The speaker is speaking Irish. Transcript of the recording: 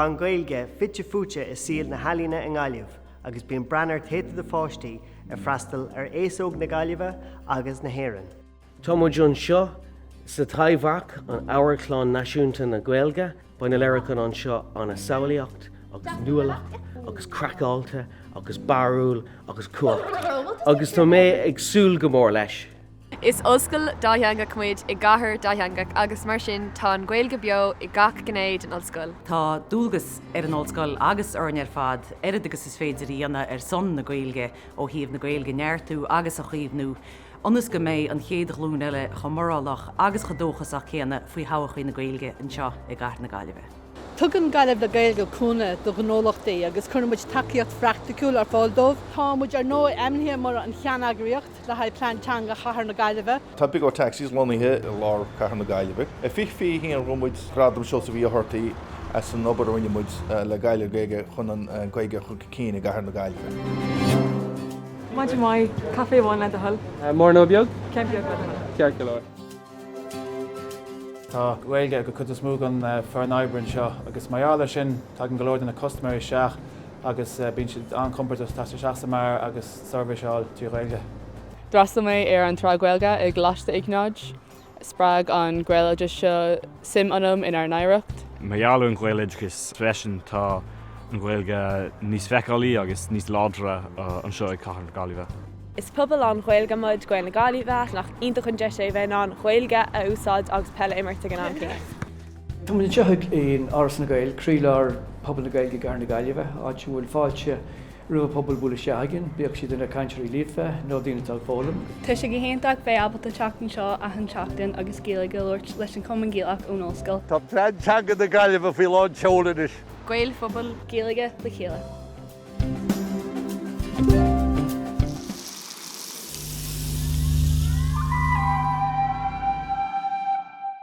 Tá an Ghaeilge fite fuaite i saol na healaíona i nGaillimh agus bíonn Branar tugtha do pháistí ag freastal ar aos óg na Gaillimhe agus na hÉireann. Tá muid anseo sa Taibhdhearc, an Amharclann Náisiúnta na Gaeilge. Beidh na léiriúcháin anseo an-samhlaíocht agus nuálach agus craiceáilte agus barrúil agus cumhachtach agus tá mé ag súil go mór leis. Is ollscoil dátheangach muid i gcathair dátheangach agus mar sin tá an Ghaeilge beo i gach gné den ollscoil. Tá dualgas ar an ollscoil agus orainn ar fad oiread agus is féidir a dhéanamh ar son na Gaeilge ó thaobh na Gaeilge a neartú agus a chaomhnú ionas go mbeidh an chéad ghlúin eile chomh morálach agus chomh dóchasach céanna faoi thodhchaí na Gaeilge anseo i gcathair na Gaillimhe. Tugann Gaillimh le Gaeilge cúnamh do ghnólachtaí agus cuireann muid tacaíocht phraiticiúil ar fáil dóibh. Tá muid ar ndóigh ainmnithe mar an cheanneagraíocht. le haghaidh Plean Teanga Chathair na Gaillimhe. Tá Big O Taxis lonnaithe i lár Chathair na Gaillimhe. I 2021 bhuaigh muid Gradam Seosamh Uí Fháthartaigh as an obair a rinne muid le Gaillimh le Gaeilge chun an Ghaeilge a chur chun cinn i gCathair na Gaillimhe. Maidin mhaith, caife amháin le do thoil. Mór nó beag? Ceann beag le do thoil. Ceart go leor. Tá Gaeilge ag an chuid is mó den foireann oibre anseo agus mar gheall air sin tagann go leor de na custaiméirí isteach agus bíonn siad an-chompordach teacht isteach sa mbeár agus seirbhís a fháil trí Ghaeilge. D'fhreastail mé ar an tsraith Ghaeilge i gColáiste Iognáid. Spreag an Gaeloideachas seo suim ionam inár n-oidhreacht. Mar gheall ar an Ghaeloideachas freisin tá an Ghaeilge níos feiceálaí agus níos láidre anseo i gCathair na Gaillimhe. Is pobal lán-Ghaeilge muid, Gaeil na Gaillimhe. Nach iontach an deis é bheith in ann Gaeilge a úsáid agus peil a imirt ag an am céanna. Tá muid anseo in Áras na nGael, croílár phobal na Gaeilge i gCathair na Gaillimhe, áit a bhfuil fáilte roimh an phobal bualadh isteach againn, bíodh siad ina cainteoirí líofa nó daoine atá ag foghlaim. Tá sé go hiontach bheith ábalta teacht anseo achan tseachtain agus Gaeilge a labhairt leis an Chumann Gaelach ón ollscoil. Tá Plean Teanga na Gaillimhe faoi lán tseoil anois. Gaelphobal. Gaeilge le chéile.